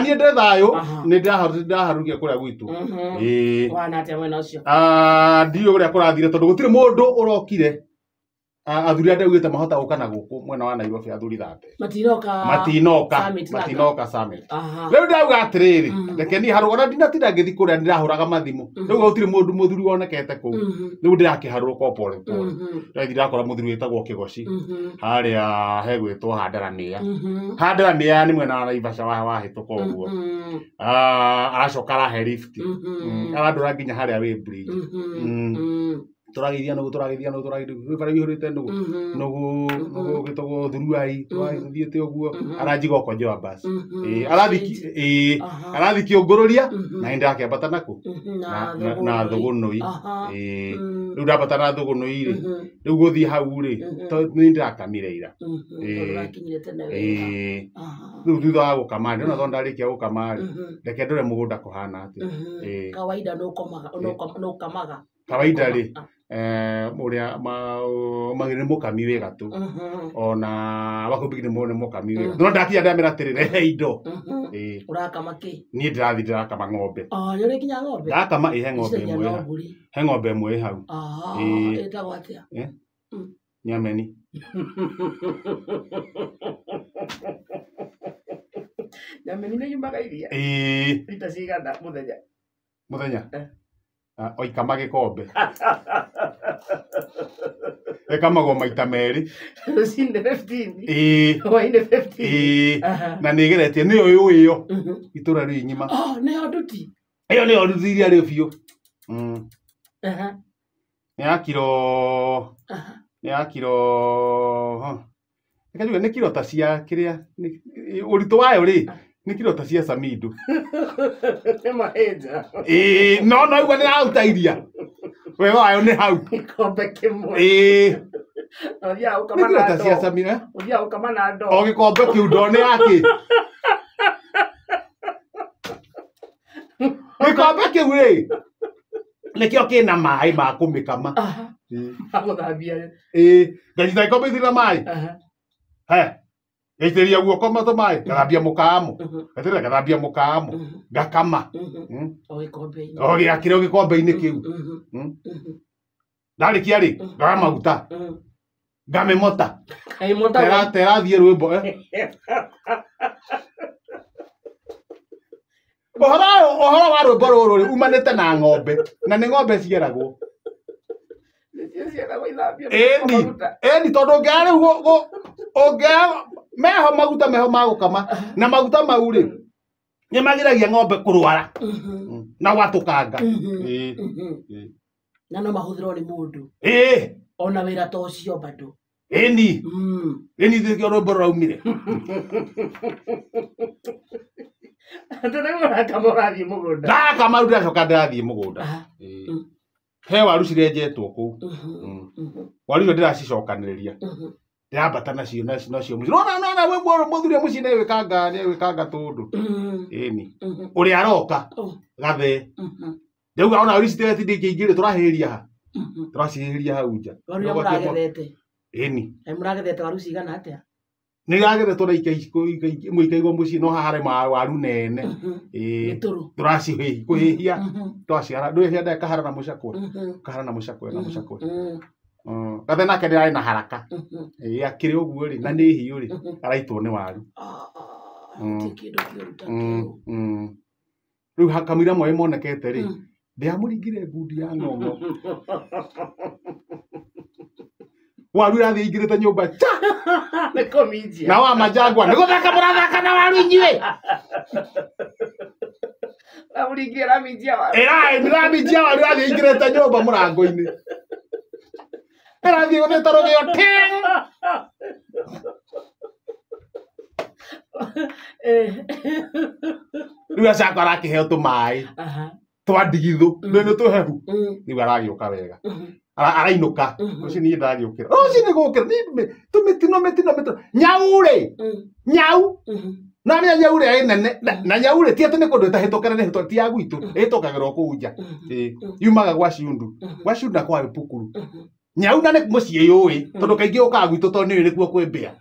Niĩ ndĩ thayũ. Aha. Nĩ ndĩraharũkia kũrĩa gwitũ. Ĩĩ. Wana atĩa mwena ũcio? Ah, ndiũĩ ũrĩa kũrathire tondũ gũtirĩ mũndũ ũrokire. Ah, athuri arĩa ndaugĩte mahota gũka na gũkũ mwena wa Nairobi, athuri 30. Matinoka. Matinoka. Summit nanga. Matinoka summit. Aha. Rĩu ndauga atĩrĩrĩ, reke niĩ harũka na ndinatinda ngĩthiĩ kũrĩa ndĩrahũraga mathimũ. Rĩu gũtirĩ mũndũ mũthuri wonekete kũu. Rĩu ndĩrakĩharũrũka o pole pole. Ndathi ndakora mũthuri wĩtagwo Kĩgoci harĩa hegwĩtwo Handaramĩa. Handaramĩa nĩ mwena wa Naivasha wa wahĩtũka ũguo. Ah, aracoka arahe lift. Arandwara nginya harĩa wĩ bridge. Tũrageithia nũgũ, tũrageithia nũgũ, tũrageithia nũgũ, bara ĩihũrĩte nũgũ. Nũgũ nũgũ gĩtagwo thuruai, tũthiĩte ũguo. Aranjiga Okonjoa bus. Ĩĩ, arathi ĩĩ, arathi kĩũngũrũria na nĩ ndĩrakĩambata nakũ na thũgũnũi. Ĩĩ. Rĩu ndambata na thũgũnũi rĩ, rĩu gũthiĩ hau rĩ, nĩ ndĩrakamire ira. Ĩĩ. Ũrakinyire tene wega. Ĩĩ. Rĩu thutha wa gũkama ndĩrona tondũ ndarĩkia gũkama rĩ, reke ndore mũgũnda kũhana atĩa. Ĩĩ. Kawaida nũkomaga, nũkamaga. Kawaida rĩ, ũrĩa nĩ mũkami wĩ gatũ ona wakũmbigi nĩ mũkami wĩ gatũ, no ndakinya ndamera atĩrĩ, rehe indo. Ĩĩ. Ũrakama kĩ? Niĩ ndĩrathiĩ ndĩrakama ng'ombe. Oh, nĩ ũrĩ nginya ng'ombe? Ndakama ĩ, he ng'ombe Iciragia ĩmwe no ĩ hau. mbũri. He ng'ombe ĩmwe ĩ hau. Ah, Ĩĩ. ĩtagwo atĩa? Nyameni. Nyameni nĩ yumaga iria? Ĩĩ. Rita cigana mũthenya? Mũthenya? Eh. Ah, o ikama gĩkombe ĩkamagwo maita merĩ. Rũcinĩ 15. Ĩĩ. Hwainĩ 15. Ĩĩ. Aha. Na nĩ ĩgeretie nĩyo yũĩ ĩyo itũra rĩu igima. Oh, nĩyo nduti. Ĩyo nĩyo nduti iria rĩu biũ. Aha. Nĩ ya kiro Aha. nĩ ya kiro, reke njuge nĩ kiro ta cia kĩrĩa ũritũ wayo rĩ, nĩ kiro ta cia samido. Nĩ mahĩnja. Ĩĩ, no no igua nĩ raruta iria, wega wayo nĩ hau. Gĩkombe kĩmwe. Ĩĩ. Na ũthiaga Nĩ gũkama kiro na ta cia ndoo. samido, eh? Ũthiaga gũkama na ndoo. O gĩkombe kĩu ndoo nĩ yakĩ gĩkombe kĩu rĩ, nĩkĩo kĩna maĩ ma kũmĩkama. Aha. Ĩĩ. Magũthambia. Ĩĩ, nganyita gĩkombe gĩtirĩ na maĩ. Aha. He ngaitĩrĩria guoko matũ maĩ, ngathambia mũkamo, ngaitĩrĩria, ngathambia mũkamo, ngakama. O gĩkombe-inĩ. O gĩakĩrĩ o gĩkombe-inĩ kĩu. Ndarĩkia rĩ, ngoya maguta, ngamĩmota. Kaĩmota. Terathiĩ rwĩmbo, eh. Ũhoro ũyũ, ũhoro wa rwĩmbo rũrũ rĩ, umanĩte na ng'ombe, na nĩ ng'ombe cieragwo. Nĩcio ciendagwo ithambio. Ĩni. Maguta. Ĩni, tondũ ũngĩaga rĩu ũngĩaga meho maguta meho ma gũkama, na maguta mau rĩ nĩ magiragia ng'ombe kũrwara na gwatũkanga. Ĩĩ. Ĩĩ. Na no mahũthĩrwo nĩ mũndũ. Ĩĩ. Ona wĩra ta ũcio bado. Ĩni. Ĩni, nĩkĩo rwĩmbo rũraumire. Tondũ ũrakama ũrathiĩ mũgũnda. Ndakama rĩu ndĩracoka ndĩrathiĩ mũgũnda. Aha. Ĩĩ. He waru cirenjetwo kũu. Waru icio ndĩracicokanĩrĩria, ndĩrambata nacio nacio mũciĩ. Nona nona we mũthuri mũciĩ nĩegwĩkanga tũndũ. Ĩni. Ũrĩa aroka gathee. Ndauga ona waru ici tindĩ ingĩ tũrahĩhĩria ha, tũracihĩhĩria hau nja. Waru iria mũragethete. Ĩni. Na mũragethete waru cigana atĩa? Nĩ iragethetwo na imwe ikaigwo mũciĩ, no haha harĩ waru nene. Ĩĩ. Mĩtũrũ. Tũracihĩhia twacihara, ndũĩ hĩndĩ kahara na mũcakwe, kahara na mũcakwe na mũcakwe. Gathe nake nĩ arĩ na haraka. Ĩĩ, akĩrĩ ũguo rĩ, na nĩ hiũ rĩ, araitwo nĩ waru. Gũtirĩ kĩndũ kĩũru ta kĩu. Rĩu kamũira moĩ monekete rĩ, ndĩamũringire ngundi ya ng'ong'o. Waru irathiĩ ingĩrĩte nyũmba cha. Nĩ kũminjia. Na wa majangwa nĩ gũthaka mũrathaka na waru inyuĩ. Amũringire ĩraminjia waru. Ĩraminjia waru, ĩrathiĩ ingĩrĩte nyũmba mũrango-inĩ. Ĩrathiĩ gũthĩta rũgĩo ting. Rĩu acoka arakĩheo tũmaĩ twa ndigithũ, nĩ nĩ tũhehu. Rĩu aragĩũka wega. Arainũka. Rũciũ niĩ ndagĩũkĩra. Rũciũ nĩ gũkĩra. Tũmĩtino mĩtino mĩtino. Nyau rĩ. Nyau. Na nĩ nyau rĩ nene. Na nyau rĩ ti atĩ nĩ kũndũ ĩtahĩtũkĩra, nĩ hĩtũ ti ya gwitũ. Ĩhĩtũkagĩra o kũu nja. Yumaga gwa Ciundu. Gwa Ciundu na kwa Pukuru. Nyau na nĩ mũciĩ yũĩ. Tondũ kaingĩ yũkaga gwitũ tondũ nĩyũĩ nĩkuo kwĩ mbĩa.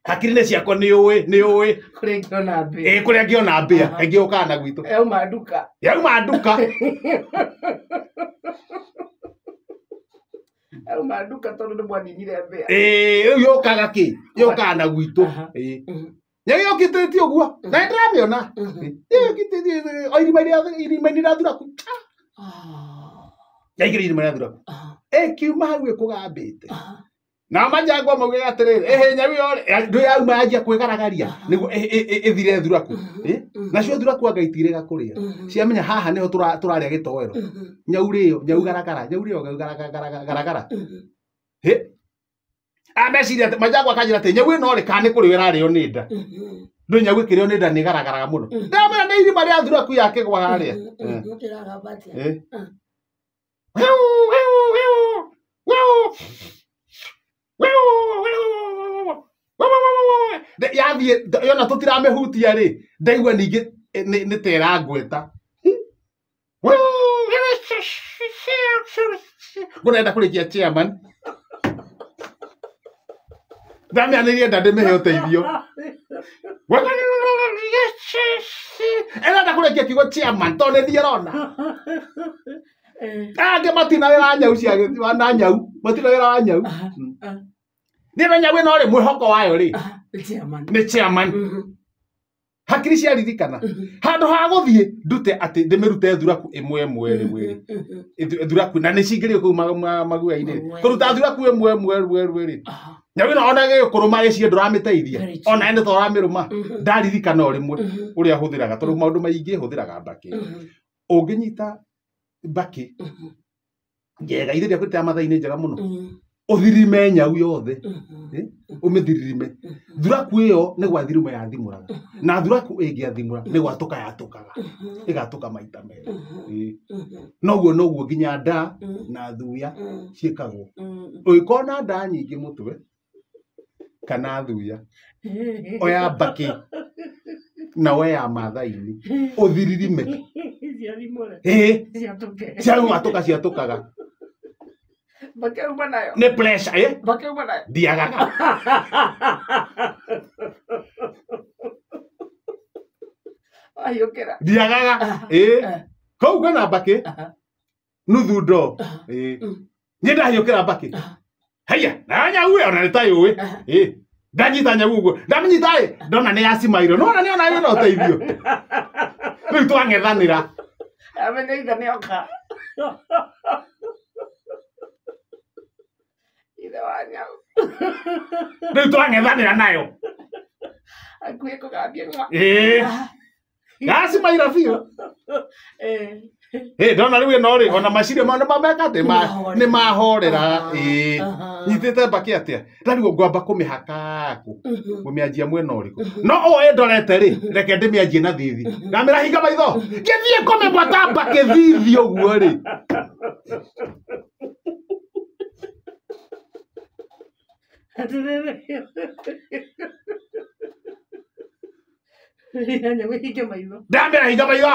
Hakiri-inĩ ciakwa nĩ ũĩ nĩ ũĩ Kũrĩa ingĩona mbĩa. Ĩ kũrĩa ngĩona mbĩa kaingĩ yũkaga na gwitũ. Yauma nduka. Yauma nduka. Yauma nduka tondũ nĩ mwaninire mbĩa. Ĩ rĩu yũkaga kĩ yũkaga na gwitũ. Ĩ nyau yũkĩtĩtie ũguo na nĩndĩramĩona yũkĩtĩtie o irima-inĩ rĩa thuraku. Yaingĩra irima rĩa thuraku ĩkiuma hau ĩkũgambĩte. Na manjangwa maugaga atĩrĩrĩ ĩhĩ nyau ĩyo rĩ ndũ yauma yanjia kwĩgaragaria nĩguo ĩthire thuraku. Nacio thuraku anga itirĩga kũrĩa ciamenya haha nĩho tũrarĩa gĩtoero. Nyau rĩo nyau garagara nyau rĩo garagara. Hĩ ameciria atĩ manjangwa akanjĩra atĩ nyau ĩno rĩ kana nĩ kũrĩo ĩrarĩo nĩ nda. Ndũ nyau ĩkĩrĩo nĩ nda nĩ ĩgaragaraga mũno. Ndamenya nĩ irima rĩa thuraku yakĩgwa harĩa. Yathiĩ yona tũtiramĩhutia rĩ ndaigua ningĩ nĩ ta ĩrangweta. Ngũrenda kũrĩkia chairman. Ndamĩanĩrie nda ndĩmĩhe ũteithio. Ĩrenda kũrĩkia kiugo chairman tondũ nĩ niĩ ĩrona. Angĩ matina wĩra wa nyau cia na nyau matina wĩra wa nyau. Nĩ na nyau ĩno rĩ mwĩhoko wayo rĩ nĩ chairman. Hakiri ciaririkana handũ ha gũthiĩ ndute atĩ ndĩmĩrute thuraku ĩmwe ĩmwe rĩ thuraku na nĩ cingĩrire kũu maguoya-inĩ kũruta thuraku ĩmwe ĩmwe ĩmwe rĩ nyau ĩno ona ĩgĩkũrũma ĩciĩ ndũramĩteithia ona ĩnĩ ta ũramĩrũma ndaririkana o rĩmwe ũrĩa hũthĩraga tondũ maũndũ maingĩ hũthĩraga mbakĩ. Ũngĩnyita mbakĩ njega ithe rĩa kwĩta mathaa-inĩ njega mũno ũthirime nyau yothe ũmĩthiririme thuraku ĩyo nĩ gwathiruma yathimũraga na thuraku ĩngĩathimũra nĩ gwatũka yatũkaga ĩgatũka maita merĩ. Noguo noguo nginya nda na thuya ciĩkagwo. Ũngĩkorwo na nda nyingĩ mũtwe kana thuya oya mbakĩ na woe ya mathaa-inĩ ũthiririme ciatũka ciatũkaga. Mbakĩ nayo nĩ pressure ĩ mbakĩ nayo ndiagaga. Ahiũkĩra ndiagaga ĩ kũu kwĩna mbakĩ nuthu ndoo ĩ niĩ ndahiũkĩra mbakĩ haiya na nyau ĩyo ona nĩ ta yũĩ ĩ ndanyita nyau ũguo ndamĩnyita ĩ ndona nĩ yacimairwo nĩwona nĩona ĩna ũteithio rĩu twang'ethanĩra. Amenya ithe nĩoka. Ithe wa nyau. Rĩu twang'ethanĩra nayo. Akuĩ kũgambia ng'a. Ĩĩ. Yacimaira biũ. Ĩ ndona rĩu ĩno rĩ ona maciria mao nĩmameka atĩ nĩ mahorera. Ĩ nyitĩte mbakĩ atĩa ndarigwo ngwamba kũmĩhaka kũ ngũmĩanjia mwena ũrĩkũ no ũũ ĩndorete rĩ reke ndĩmĩanjie na thithi ndamĩra hinga maitho ngĩthiĩ kũmĩgwata mbakĩ thithi ũguo rĩ. Ndamĩra hinga maitho.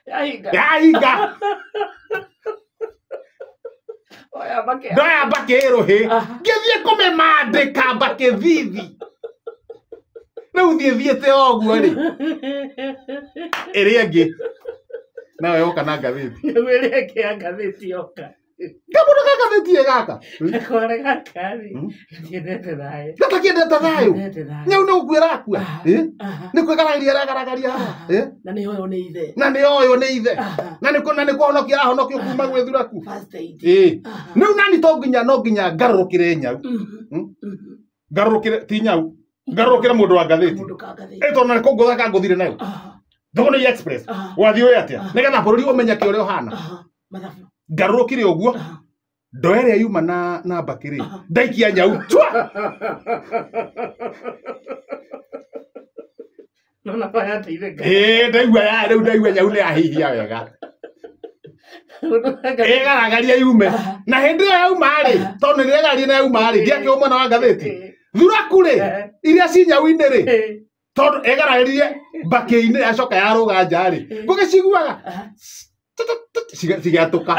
Yahinga. Yahinga. Ndoya mbakĩ ĩrũhĩ ngĩthiĩ kũmĩmandĩka mbakĩ thithi rĩu thiĩ thiĩte o ũguo rĩ ĩrĩa ĩngĩ nayo yoka na ngathĩti. Nyau ĩrĩa ĩngĩ ya ngathĩti yoka. Kamũndũ ka ngathĩti ĩ gaka. Gakore gaka rĩ gatiendete thayũ. Gatakĩendete thayũ. Nyau nĩ gũkua ĩrakua. Nĩ kwĩgaragaria ĩragaragaria haha. Na nĩ yoywo nĩ ithe. Na nĩ yoywo nĩ ithe. Na nĩ kũhonokia arahonokio kuma gwĩ thuraku. Ĩ rĩu nani to nginya no nginya ngarũrũkĩre nyau. Ngarũrũkĩre ti nyau. Ngarũrũkĩre mũndũ wa ngathĩti. Ĩ tondũ nĩ kũngũtha kangũthire nayo. Thogona Express. Wathiĩ ũĩ atĩa? Nĩgetha bũrũri ũmenyeke ũrĩa ũhana. Ngarũrũkire ũguo ndoo ĩrĩa yuma na mbakĩ rĩ ndaikia nyau chwa. Ĩ ndaigua ya rĩu ndaigua nyau nĩ yahihia wega. Ĩgaragaria yume na hĩndĩ ĩyo yauma rĩ tondũ nĩ ĩregaria na yauma rĩ ndiakĩo mwena wa ngathĩti thuraku rĩ iria ci nyau-inĩ rĩ tondũ ĩgaragaririe mbakĩ-inĩ yacoka yarũga nja rĩ ngũgĩciguaga cigĩatũka.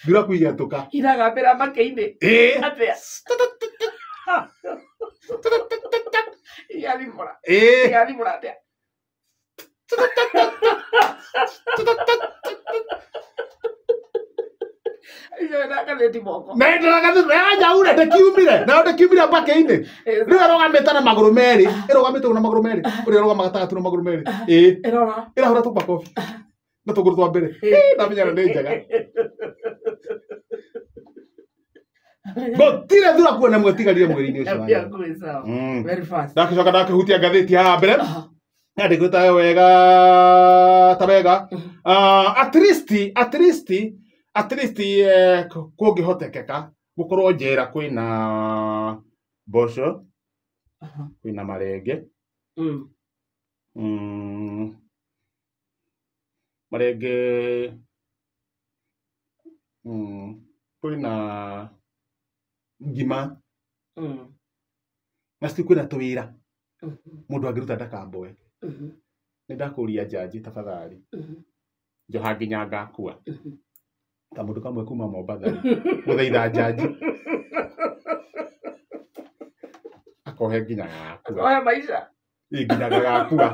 Thuraku igetũka. Iragambĩra makĩ-inĩ. Ĩĩ. Atĩa? Igathimũra. Ĩĩ. Igathimũra atĩa? Icio na ngathĩti moko. Nyaure ndĩkiumire nayo ndĩkiumire mbakĩ-inĩ rĩu ĩrũgamĩte na magũrũ merĩ ĩrũgamĩte na magũrũ merĩ ũrĩa ĩrũgama gatagatĩ na magũrũ merĩ ĩĩ Ĩrora. ĩrahũra tũmakobi na tũgũrũ twa mbere ndamenya nĩ njega gũtirĩ thuraku ona ĩmwe ĩtigarire mwĩrĩ-inĩ ũcio wa nyama. Kwĩ sawa. Very fast. Ndacoka ndakĩhutia ngathĩti haha mbere yandĩkĩte wega ta wega. At least at least at least kũngĩhotekeka gũkorwo njera kwĩna mboco kwĩna marenge marenge kwĩna ngima na still kwĩna tũwĩra mũndũ angĩruta ndakamboe nĩ ndakũria njanji tafadhali njoha nginya ngakua ta mũndũ kamwe kuma Mombatha rĩ gũthaitha njanji akohe nginya gagakua. Oya maisha. Ĩ nginya gagakua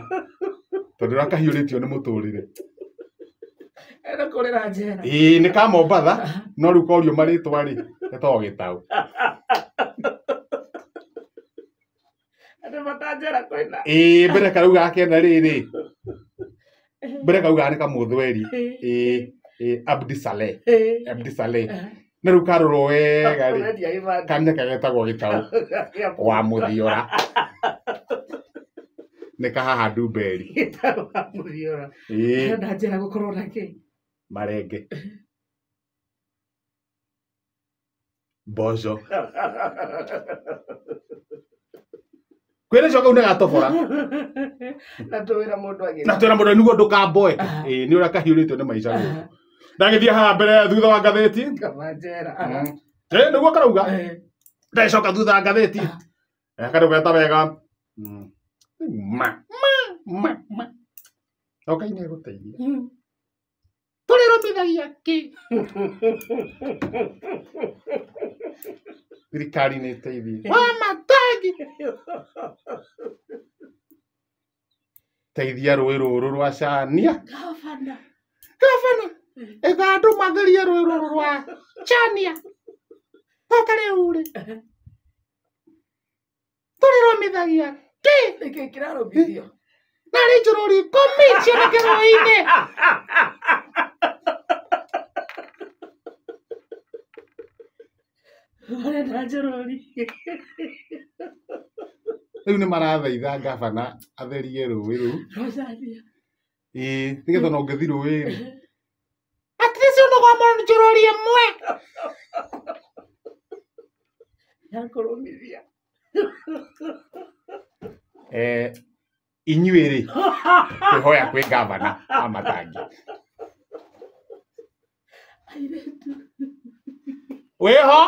tondũ ũrĩa kahiũrĩtio nĩ mũtũrĩre. Ena kũrĩra njera. Ĩĩ nĩ ka Mombatha no rĩu korio marĩtwa rĩ getagwo Gĩtaũ. Andũ matanjera kwĩna. Ĩĩ mbere karaugaga kena rĩrĩ mbere karaugaga nĩ kamũthweri ĩĩ ĩĩ Abdi Saleh Abdi Saleh na rĩu karorwo wega rĩ Ũrendia gĩbandĩ. kamenya kagetagwo Gĩtaũ wa Mũthiora nĩ kahaha Ndumberi. Gĩtaũ wa Mũthiora. Ĩĩ Arenda njera gũkorwo na kĩ? Marenge mboco kwĩna coka kau nĩ gatobora Na tũwĩra mũndũ agĩra. na twĩra mũndũ nĩguo ndũkamboeke ĩĩ nĩ ũrĩa kahiũrĩtio nĩ maica gũkũ ndagĩthiĩ haha mbere thutha wa ngathĩti Kaba njera. Ĩĩ nĩguo karauga ndagĩcoka thutha wa ngathĩti karauga ta wega ma ma ma ma Ngai nĩ egũteithia tũrĩrũmithagia kĩ thirikari nĩ ĩteithie wa matangi teithia rũĩ rũrũ rwa Cania Gavana. gavana etha andũ matherie rũĩ rũrũ rwa Chania toka rĩu rĩ tũrĩrũmithagia kĩ Nĩkĩ kĩrarũmithio? narĩ njũrũri ikũmi cioneke rũĩ-inĩ Arenda njũrũri. Rĩu nĩ marathaitha gavana atherie rũĩ rũu Rwa Cania. ĩĩ nĩgetha ona ũngĩthiĩ rũĩ rĩ at least ũnogoma njũrũri ĩmwe Ya kũrũmithia. Inyuĩ rĩ kwĩhoya kwĩ gavana wa Matangi Airĩtu. wĩho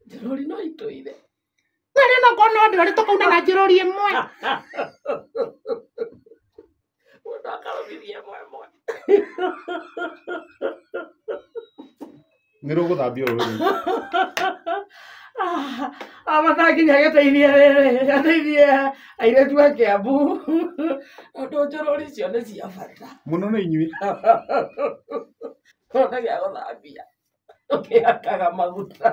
Njũrũri no itũire. narĩ onokorwo no ndĩrori tũkauna na njũrũri ĩmwe Mũndũ akarũmithia ĩmwe ĩmwe. Nĩ rũgũthambio rũĩ rũu Amatangi nĩ agĩteithie rĩrĩ ateithie airĩtu a Kĩambu tondũ njũrũri icio nĩ cia bata. Mũno nĩ inyuĩ Ona gĩa gũthambia ũkĩhakaga maguta.